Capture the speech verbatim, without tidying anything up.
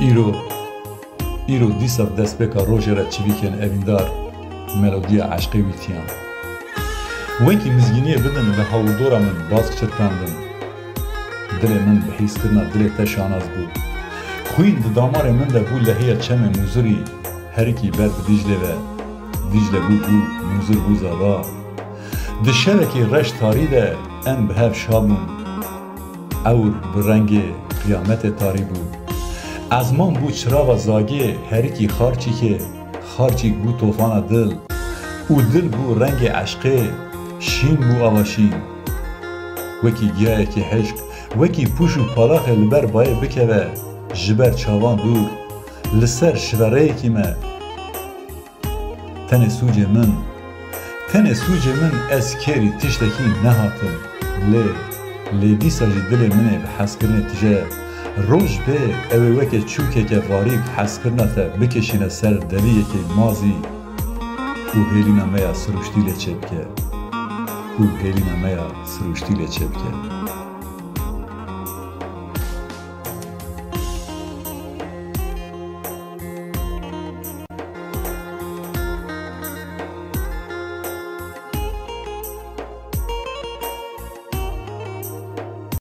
Îro, îro dîsa bi destpêka rojê re çivîkên evîndar melodiya eşqê wî tiyan. Wekî mizgîniyê bidin li hawirdora min baz çirpandin. Dilê min bi hîskirina dilê te şanaz bû. Xwîn di damarê min de bû lehiya çemê Mûzirî, herikî ber bi Dîclê ve. Dîcle bû bû, Mûzir bû zava. Di şevekî reş tarî de em bi hev şa bûn. Ewr bi rengê qiyametê tarî bû. Ezman bû çirava zagê, herikî xarçîkê, xarçîk bû tofana dil. Û dil bû rengê eşqê, şîn bû ava şîn. Wekî giyayekî hişk, wekî pûş û palaxê li ber bayê bikeve, ji ber çavan dûr, li ser şivereyekî me. Tenê sûcê min, tenê sûcê min ez kêrî tiştekî nehatim. Lê, lê dîsa jî dilê min ê bi hezkirinê tije. Roj bê ew ê weke çûkeke varî bi hezkirina te bikişîne ser deriyekê mazî û hêlîna me ya sirûştî lê çêbike. Û hêlîna me ya sirûştî lê çêbike.